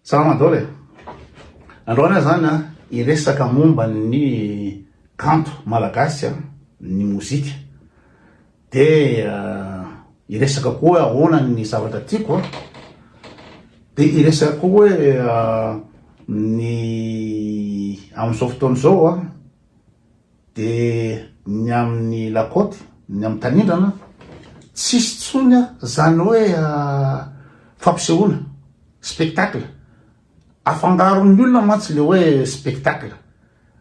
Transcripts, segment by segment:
Salama daholo e! Androany aho zany an hiresaka momba ny kanto malagasy an, ny mozika, de hiresaka koa hoe ahoana ny zavatra tiako an, de hiresaka koa hoe ny amin'izao fotoana izao an, De ny amin'ny la côte, ny amin'ny tanindrana, tsisy tsony zany hoe fampisehoana, spectacle. Afangaron'ny olona mantsy le hoe spectacle.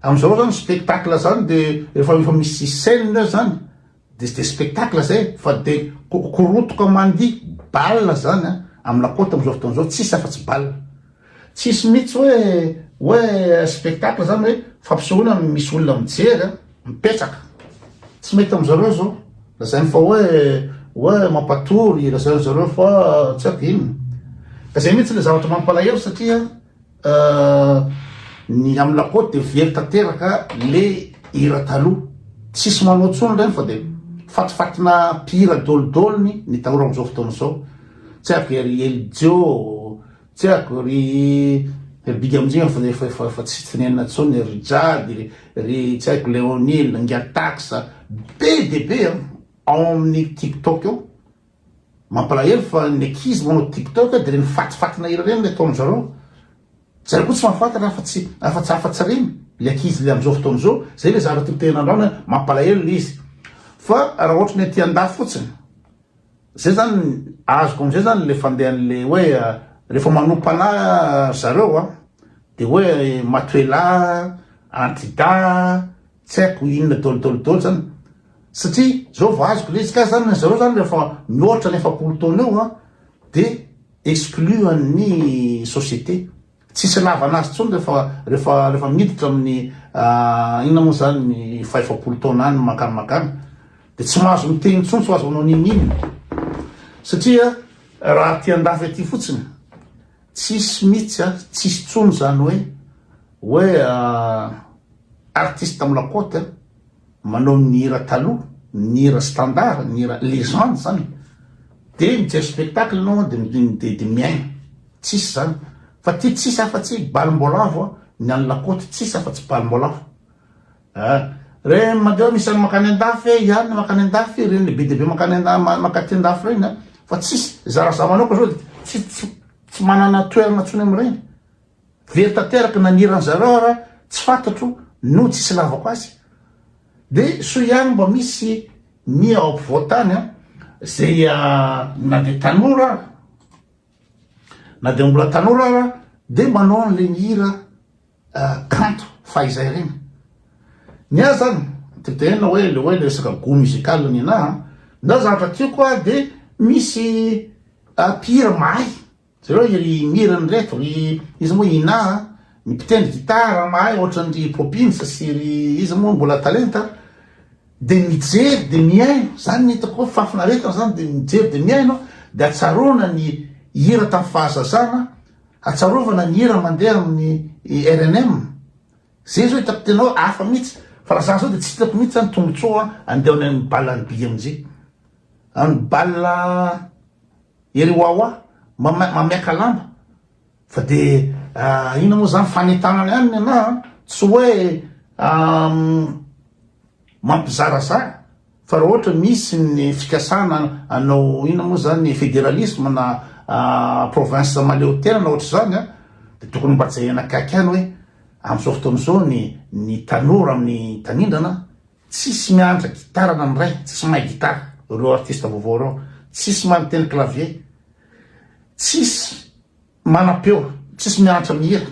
Amin'izao zany spectacle zany de rehefa efa misy scène eo zany de tsy de spectacle zay fa de korotoka mandihy bal zany amin'ny la côte amin'izao fotoana izao tsisy afa-tsy bal. Tsisy mitsy hoe hoe spectacle zany hoe fampisehoana misy olona mijery a, mipetraka. Tsy mety amizareo zao. Lazainy fa hoe hoe mampatory, lazainy zareo fa tsy haiko inona. Ka zay mihitsy le zavatra mampalahelo satria ny amin'ny lakôty de very tanteraka le hira taloha. Tsisy manao tsony reny fa de fatifatina mpihira dôlidôliny ny tanora amizao fotoana zao. Tsy haiko ery Elidiot, Tsy haiko ry ry big amizay fa efa efa efa tsy tenenina intsony ry jady ry tsy haiko leonil nga tax be dia be an ao amin'ny tiktok ao mampalahelo fa ny ankizy manao tiktok dia reny fatifatina hira reny le ataon zareo zareo koa tsy mahafantatra afa tsy afa tsy afa tsy reny le ankizy le amizao fotoana izao zay le zavatra tiako tenenina androany hoe mampalahelo le izy fa raha ohatry ny aty andafy fotsiny Zay zany azoko amizay zany le fandehan'le hoe rehefa manompa anah ry zareo a de hoe matoela, antida, tsy haiko inona daholo daholo daholo zany satria zao vao azoko le izy ka zany zareo zany rehefa mihoatra ny 40 taona eo a de exclu an'ny société. Tsisy ilavana azy intsony rehefa rehefa rehefa miditra amin'ny inona moa zany ny faha-efapolo taona any mankany mankany de tsy mahazo miteny intsony, tsy mahazo manao n'inon'inona satria raha aty andafy aty fotsiny tsisy mihitsy a, tsisy intsony zany hoe hoe artiste am lakoty a manao ny hira taloha, ny hira standard, ny hira legende zany de mijery spectacle enao de de de miaina. Tsisy zany fa ty tsisy afatsy balim-boalavo a, ny any lakôty tsisy afatsy balim-boalavo a, reny mandeha misy any makany andafy e, ihany makany andafy reny le be dia be makany makaty andafy reny a, fa tsisy, za raha za manoka zao de tsy tsy tsy manana toerana tsony am'ireny, very tanteraka na ny hiran-zareo ara tsy fantatro no tsisy ilavako azy, de soa ihany mba misy ny ao ampovoan-tany a, zay na de tanora ara. Na dia mbola tanora ara dia manao an'ilay mihira kanto fahizay ireny. Ny ahy zany tetenina hoe le hoe le resaka gout musical ny anahy an, ny ahy zavatra tiako a dia misy mpihira mahay, jereo ry Mirana ireto, ry iza moa Inah a, ny mpitendry gitara mahay ohatran'ny Poppins sy ry iza moa mbola talenta. De mijery de mihaino, zany ny hitako hoe fahafinaretana zany de mijery de mihaino de atsaroana ny hira tamin'ny fahazazana, atsarovana ny hira mandeha amin'ny rnm, zay zao hitako tena hoe hafa mihitsy, fa raha za zao de tsy hitako mihitsy zany tombotsoa andeha any amin'ny bal any BMJ, any bal ery Wawa, mamiaka lamba, fa de inona moa zany fanentanana ihany ny anahy tsy hoe mampizarazara fa raha ohatra misy ny fikasana anao inona moa zany federalisme na province mahaleo tena na ohatr'izany a de tokony mba jerena akaiky ihany hoe am'izao fotoana izao ny ny tanora amin'ny tanindrana tsisy mianatra gitara na ny ray tsisy mahay gitara ireo artiste vaovao ireo tsisy mahay miteny clavier tsisy manam-peo tsisy mianatra mihira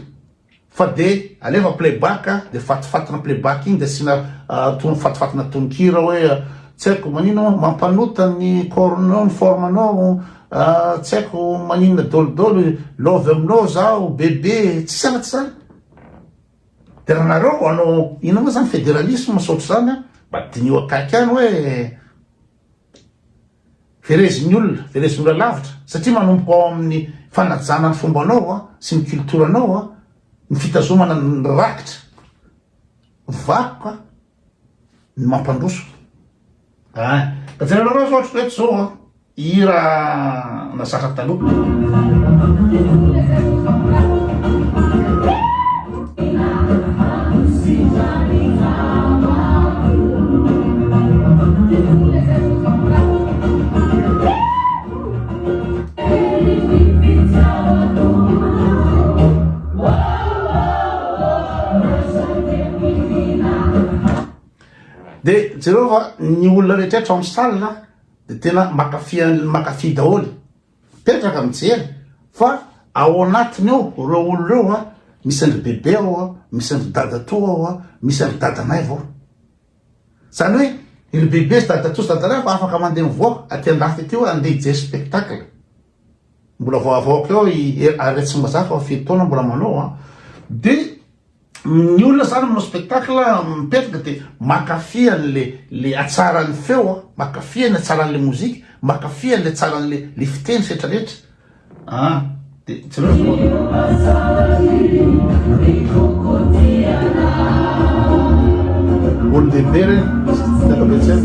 Fa de alefa playback de fatifatina playback iny de asiana tony fatifatina tononkira hoe tsy haiko manino mampanota ny corps-nao ny forme-nao tsy haiko maninona dolidoly love aminao zaho bebe tsisy afa-tsy zany de raha nareo hanao inona moa zany federalisme sa ohatr'izany an mba diniho akaiky ihany hoe Verezin'ny olona, verezin'ny olona lavitra, satria manomboka ao amin'ny fanajana ny fombanao sy ny culture-nao ny fitazomana ny rakitra, vakoka ny mampandroso. Ein, ka jerenareo zao ohatry reto zao an, hira nazatra taloha. De jereo fa ny olona rehetra ao amin'ny salle de tena makafy makafy daholo. Mipetraka mijery fa ao anatiny ao ireo olona ireo a, misy an-dry bebe ao a, misy an-dry dadatoa ao a, misy an-dry dadanaivo ao. Zany hoe ry bebe sy dadatoa sy dadanaivo afaka mandeha mivoaka aty andafy aty hoe andeha hijery spectacle. Mbola vao avoaka eo i Henri Tsimbazaza fa firy taona mbola manao a. De Ny olona zany manao spectacle mipetraka de mankafy an'le le hatsaran'ny feo a, mankafy ny hatsaran'le mozika, mankafy an'le hatsaran'le le fiteny sy rehetra rehetra ah de jereo zao. Olon-dehibe reny, miaka-betsaka.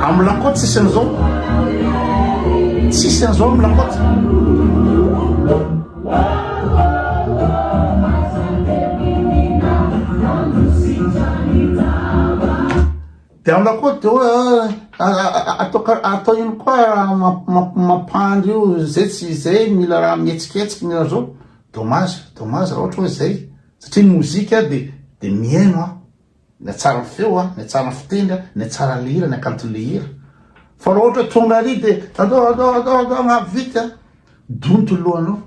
Amin'ny lakôty tsisy an'izao. Tsisy an'izao amin'ny lakôty. Dia amin'ny lakôty dia hoe atao atao ino koa mampandry io zay tsy zay mila raha mihetsiketsika mila zao. Dommage, dommage raha ohatra hoe zay. Satria ny mozika dia dia mihaino aho. Ny hatsaran'ny feo a, ny hatsaran'ny fiteny a, ny hatsaran'le hira, ny hakanton'le hira. Fa raha ohatra hoe tonga ary dia andao andao andao andao agnabo vite a, donto ny lohanao.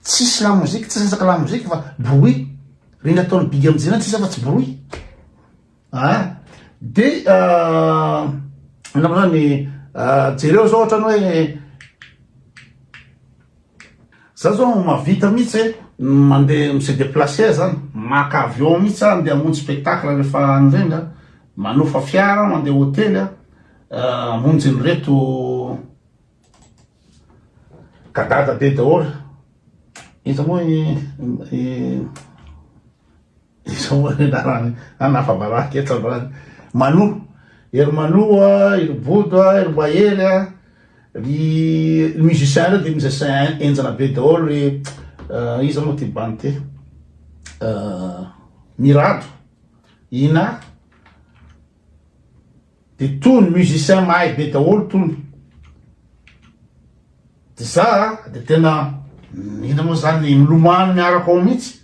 Tsisy lamozika, tsisy resaka lamozika fa bruit. Reny ataon'ny big MJ reny tsisy afa-tsy bruit. Ah, de inona moa zany, jereo zao ohatrany hoe Za zao mahavita mihitsy e, mandeha mi se déplacer zany, maka avion mihitsy aho andeha hamonjy spectacle rehefa any reny a, manofa fiara mandeha hotely a, hamonjy an'ireto gadada be daholo, iza moa i Iza moa ny anarany? An afa-baraka eto androany. Manu. Ery Manu a, ery Bodo a, ery Mahery a, ry musicien reo de musicien henjana be daholo ry iza moa ty bandy ty? Mirado, Ina, de tony musicien mahay be daholo tony. De za de tena ina moa zany milomano miaraka ao mihitsy.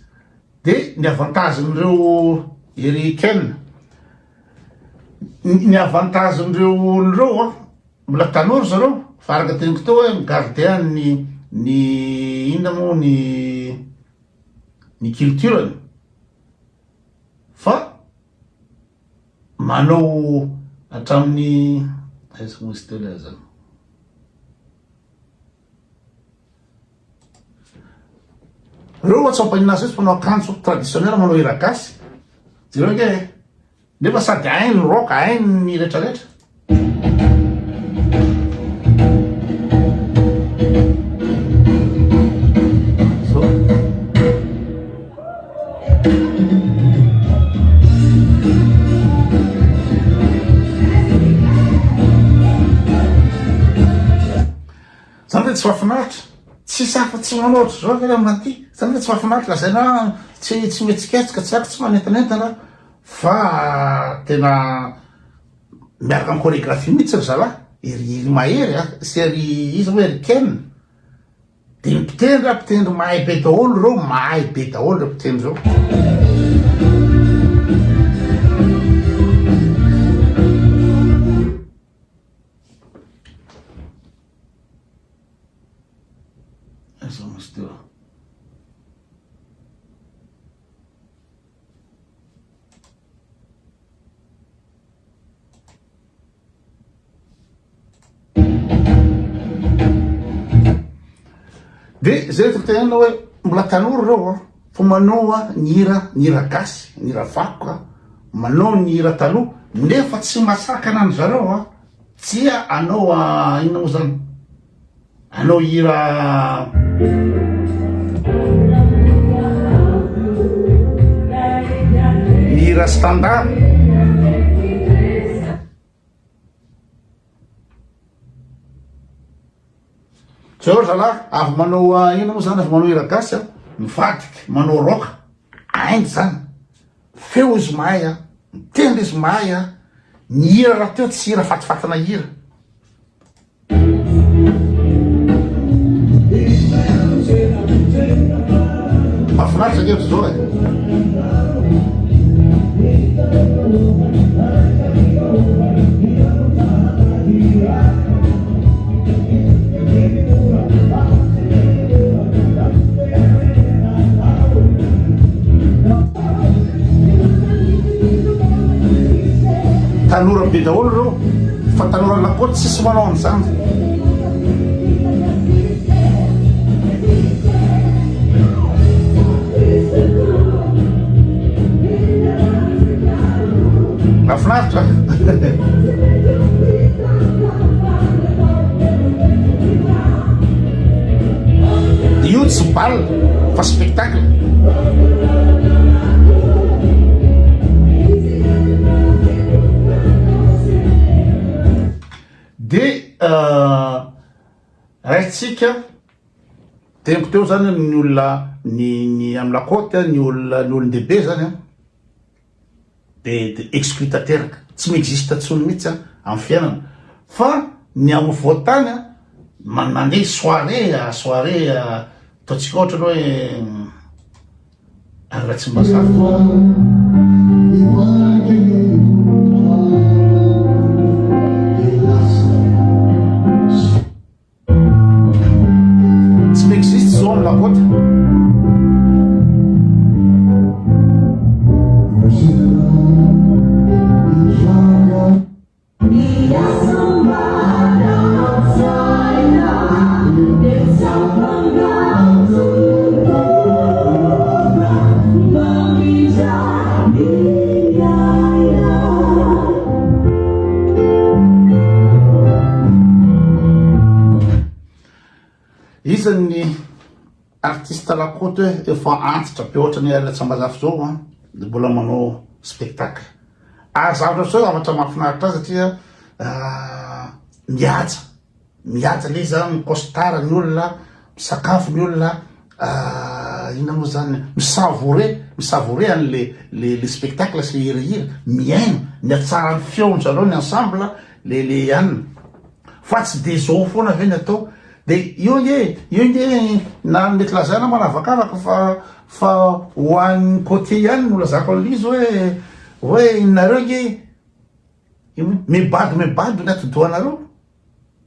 De ny avantage-n'ireo ery Ken, ny avantage-n'ireo olona ireo an, mbola tanora zareo fa araka teniko teo hoe mi-garder ny ny inona moa ny ny culture-ny fa manao hatramin'ny aiza moa izy teo le azany. Reo oa tsy mampaninona azy mihitsy manao akanjo traditionnel manao hira gasy. Jereo ange e. Nefa sady hainy ny rock, hainy ny retraretra. Zany ve tsy mahafinaritra? Tsisy afa tsy manao ohatr'izao ve raha aty? Zany ve tsy mahafinaritra? Lazaina hoe tsy tsy mihetsiketsika, tsy haiko, tsy manentanentana fa tena miaraka amin'ny chorégraphie mihitsy ry zalahy. Ery ery Mahery a, sy ery iza moa ery Ken. Dia ny mpitendry a, mpitendry mahay be daholo ireo, mahay be daholo ireo mpitendry ireo. Aiza moa izy teo? De zay tokony tenenina hoe mbola tanora ireo a, fa manao a ny hira ny hira gasy, ny hira vakoka, manao ny hira taloha nefa tsy mahasakana an-dry zareo a tsia hanao inona moa zany hanao hira ny hira standard. Zao ry zalahy, avy manao ah, inona moa zany, avy manao hira gasy a, mivadika manao rock, hainy zany, feo izy mahay a, mitendry izy mahay a, ny hira rahateo tsy hira fatifatina hira. Mahafinaritra ange ohatr'izao e. Tanora be daholo ireo fa tanora lakôty tsisy manao an'izany. Mahafinaritra. Io tsy bal fa spectacle. De raisitsika teniko teo zany ny olona ny ny amy la côte ny olona ny olon-dehibe zany an de de exclu tanteraka, tsy mi-existe tsony mihitsy an amin'ny fiainana, fa ny amin'ny afovoan-tany an mandeha soirée soirée ataontsika ohatra ny hoe any Ratsimbazafy. Tsy mi-existe zao am Lakota. Iza ny artiste Rakoto hoe efa antitra be ohatran'i Aila Tsambazafy zao an, de mbola manao spectacle. Ary zavatra ohatr'izao zavatra mahafinaritra ahy satria mihaja. Mihaja le izy zany, mi-costard ny olona, misakafo ny olona, inona moa zany, mi-savourer, mi-savourer an'le le le spectacle sy le hirahira, mihaino ny hatsaran'ny feon-dry zareo ny ensemble le le anona. Fa tsy de zao foana ve ny atao? De io ange, io ange na mety lazaina manavakavaka fa fa ho an'ny côté ihany no lazako an'le izy hoe hoe nareo ange mibado mibado ny atidohanareo.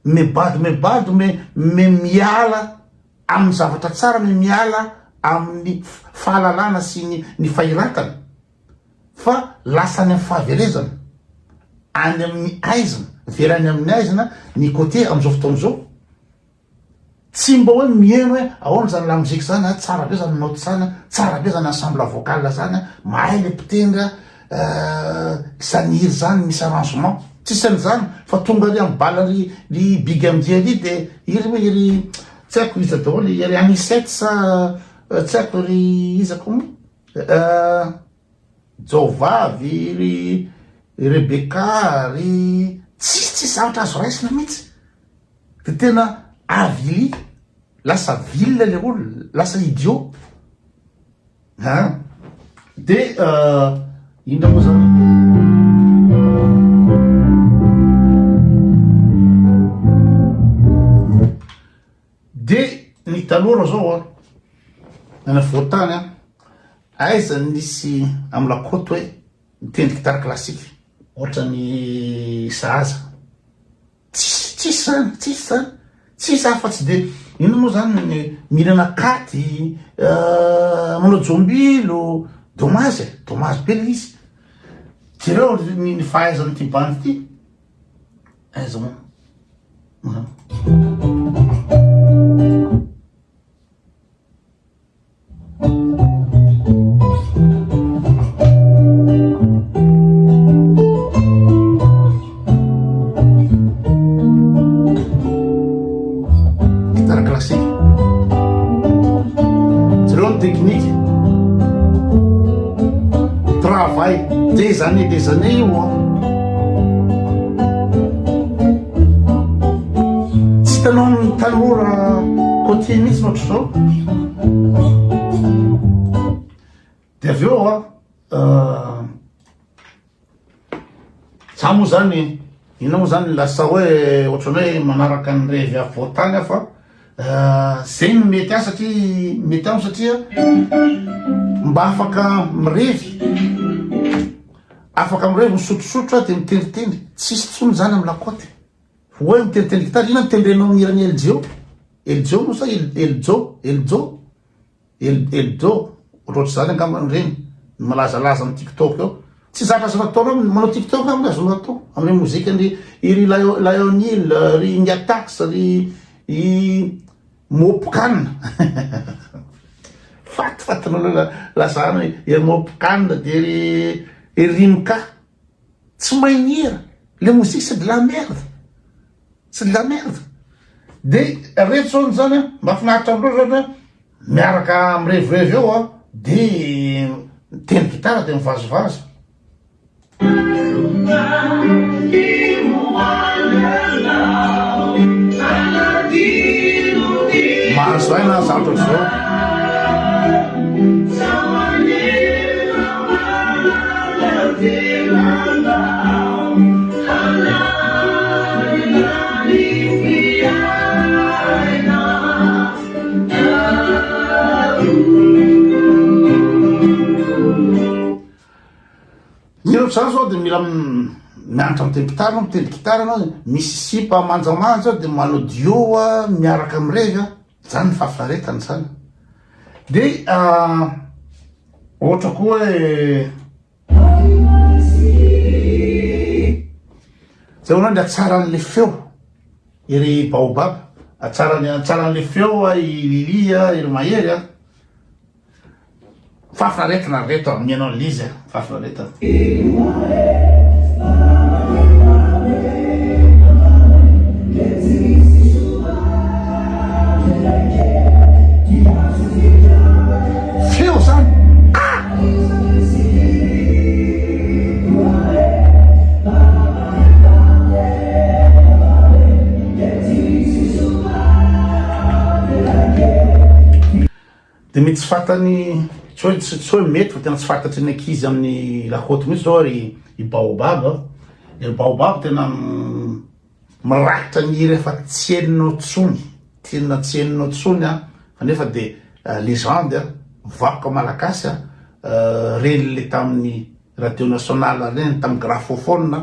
Mibado mibado me me miala amin'ny zavatra tsara me miala amin'ny fahalalana sy ny ny fahiratana fa lasa any amin'ny fahaverezana any amin'ny aizina very any amin'ny aizina ny côté amin'izao fotoana izao. Tsy mba hoe miheno hoe ahoana zany lamozika zany a, tsara be zany note zany a, tsara be zany ensemble vocal zany a, mahay le mpitendry a, zany hira zany misy arrangement, tsisy an'izany fa tonga ary amin'ny bal ry ry Big MJ ry de iry hoe iry tsy haiko iza daholo iry Anicet sa tsy haiko ry iza koa moa Jaovavy ry Rebecca ry tsisy tsisy zavatra azo raisina mihitsy. De tena avili, lasa vil le olona, lasa idiot. An! De inona moa zany? De ny tanora zao an, any afovoan-tany an, aiza nisy amy lakoto hoe mitendry gitara classique ohatran'ny sahaza? Tsisy, tsisy zany, tsisy zany, tsisy afa-tsy de inona moa zany ny mihinana katy, manao jombilo, dommage e, dommage be le izy. Jereo ny fahaizan'ity bandy ity, aiza moa. Guitare classique. Jereo ny technique. Travail des années des années io an. Tsy hitanao amin'ny tanora côtier mihitsy ny ohatr'izao. Dia avy eo an, za moa zany, inona moa zany lasa hoe ohatran'ny hoe manaraka ny revy afovoan-tany aho fa. Zay no mety ahy satria mety amiko satria mba afaka mirevy, afaka mirevy misotrosotro aho de mitendritendry, tsisy tsony zany am lakôty. Hoe mitendritendry gitara, inona no tendrenao amin'ny hiran'i Eljo? Eljo moa sa Eljo? Eljo? El Eljo, ohatrohatr'izany angambany ireny ny malazalaza amin'ny tiktok eo. Tsy zatra azo nataonao manao tiktok angamba azonao atao amin'ireny mozikan'ny ry Lionel, ry Ingatax, ry i Mopcan. Fatifatinao aloha lazana hoe ry Mopcan dia ry Rimka. Tsy mahay mihira. Le moziky c'est de la merde. C'est de la merde. De reto zao zany an, mahafinaritra amindreo zany an, miaraka mirevirevy eo an, de mitendry gitara de mivazivazy. Mahazo aina zavatra ohatr'izao. Ny ohatr'izany zao dia mila mianatra mitendry gitara anao, mitendry gitara anao, misy sipa manjamanja dia manao duo miaraka mirevy a, zany ny fahafinaretana zany. Dia ohatra koa hoe Zay hono ny hatsaran'le feo iry Baobab, hatsaran'ny hatsaran'le feo i Lily a, iry Mahery a. Fahafinaretana ry reto a, mihaino an'le izy a, fahafinaretana. Feo zany ah! Dia mety tsy fantany, tsy hoe tsy hoe mety fa tena tsy fantatry ny ankizy amin'ny lakôty mihitsy zao ry i Baobab a. Ry Baobab tena Mirakitra ny hira efa tsy henonao tsony, tena tsy henonao tsony an, fa nefa de legende an, vakoka malagasy an, reny le tamin'ny radio nationale reny, tamin'ny grafophone,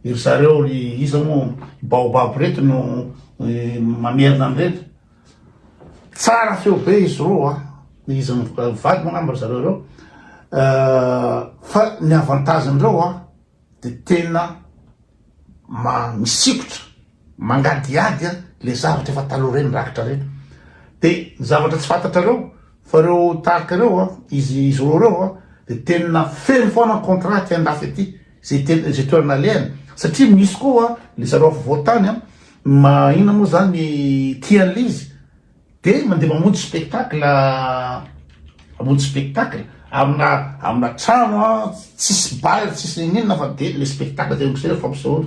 ry zareo ry iza moa baobab reto no mamerina an'ireto, tsara feo be izy roa an, izy mivady moa angamba ry zareo reo, fa ny avantage-ndreo an, de tena ma misikotra mangadihady a le zavatra efa taloha reny rakitra reny de ny zavatra tsy fantatrareo fa reo tarika reo a izy izy roa reo a de tena feno foana ny contrat aty andafy aty zay tena zay toerana alehany satria misy koa le zareo afovoantany a ma inona moa zany tia an'le izy De mandeha mamonjy spectacle mamonjy spectacle amina amina trano a tsisy bal tsisy ninoninona fa de le spectacle de amizay fampisehoana.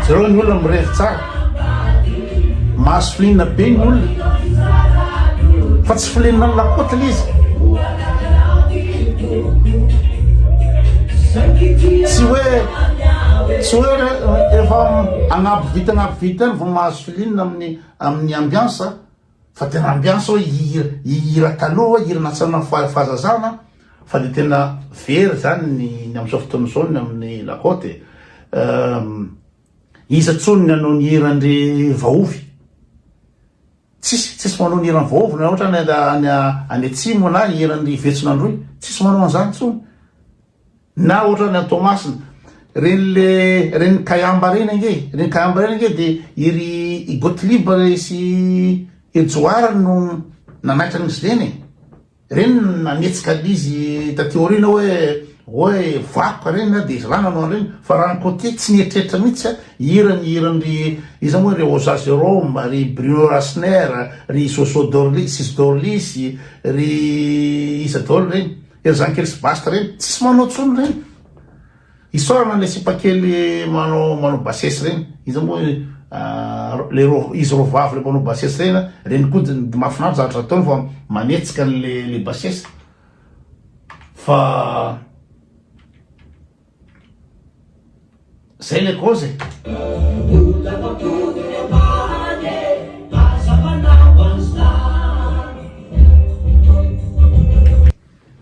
Jereo ny olona mirevy tsara. Mahazo filina be ny olona. Fa tsy filina ny lakoty le izy. Tsy hoe tsy hoe rehefa agnabo vita agnabo vita any vao mahazo filina amin'ny amin'ny ambiance fa tena ambiance hoe hihira hihira taloha hira natsana fahazazana Fa dia tena very zany ny ny amin'izao fotoana izao ny amin'ny la côte e. Iza tsony ny hanao ny hiran-dry Vahovy? Tsisy, tsisy manao ny hiran'i Vahovy na ohatra any any any atsimo na ny hiran'ny Vetson'Androy. Tsisy manao an'izany tsony. Na ohatra any Toamasina. Reny le reny Kayamba reny ange, reny Kayamba reny ange dia iry i Gotlib sy i Johary no nanaitra an'izy ireny e. Reny no nanetsika an'izy taty aoriana hoe hoe vakoka reny na dia izy lahy nanao an'ireny fa raha ny côté tsy nieritreritra mihitsy a hira ny hiran'ry iza moa ry Oza Jerome, ry Bruno Rasner, ry Soso Dorlis, Sisy Dorlis, ry iza daholo reny, ry Jean Kely sy Basta reny, tsisy manao tsony reny. Isaorana le sipa kely manao manao bassesse reny, iza moa. Le ro izy ro vavy le mpanao bassesse reny a, reny koa de mahafinaritra zavatra ataony fa manetsika an'le le bassesse fa zay le cause e.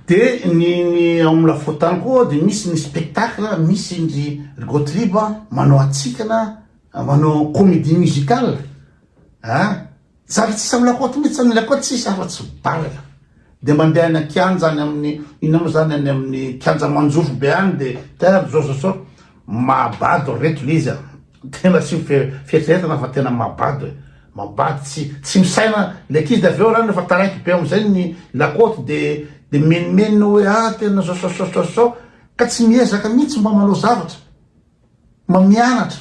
De ny ny ao amin'ny lafoantany koa de misy ny spectacle, misy ndry ry Gotlib manao hatsikana, manao comédie musicale a, zary tsisy amin'ny lakoty mihitsy zany, lakoty tsisy afa-tsy bal, de mandeha any an-kianja any amin'ny inona moa zany any amin'ny kianja Manjofo be any de tena zao zao zao, mahabado ry reto le izy a. Tena tsy fieritreretana fa tena mahabado e! Mahabado tsy tsy misaina le ankizy de avy eo rano efa taraiky be amizay ny lakôty de de mimenomenona hoe ah tena zao zao zao zao zao ka tsy miezaka mihitsy mba manao zavatra mba mianatra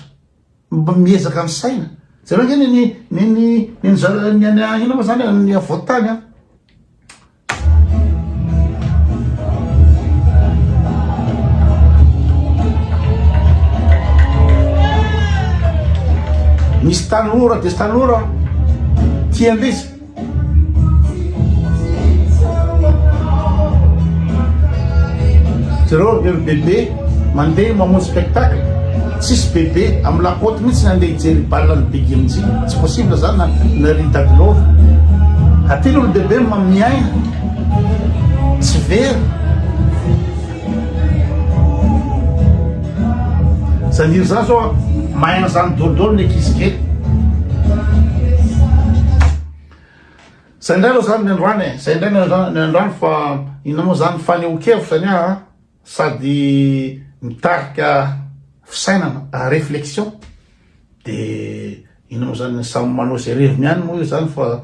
mba miezaka misaina jereo ange ny ny ny ny ny zareo ny any inona moa zany ny afovoantany an! Misy tanora dia tanora tia an'izy. Jereo ireo bebe mandeha mamonjy spectacle. Tsisy bebe amin'ny la côte mihitsy ny andeha hijery bal an'i Big MJ. Tsy possible zany na na ry Daddy Love. Aty ny olon-dehibe no miaina. Tsy very. Zany hira zany zao mahay an'izany daholo daholo ny ankizy kely. Zay indray aloha zany ny androany e. Zay indray ny androany fa inona moa zany fanehoan-kevitra ny ahy an. Sady mitarika fisainana, réflexion, de inona moa zany samy manao zay reviny ihany moa io zany fa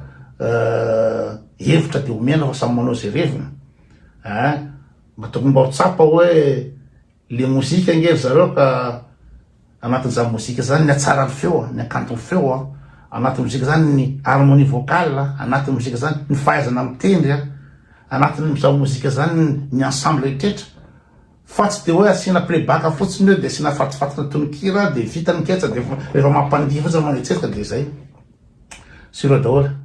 hevitra de omena fa samy manao zay reviny ein, mba tokony mba ho tsapa hoe le mozika ange ry zareo ka Anatin'izany mozika izany ny hatsaran'ny feo, ny hakanton'ny feo, anatin'ny mozika izany ny harmonie vocale, anatin'ny mozika izany ny fahaizana mitendry, anatin'izany mozika izany ny ensemble rehetra, fa tsy dia hoe asiana playback fotsiny hoe dia asiana fatifatina tononkira dia vita ny ketsa dia rehefa mampandihy fotsiny manetsetra dia izay. Sur daholo.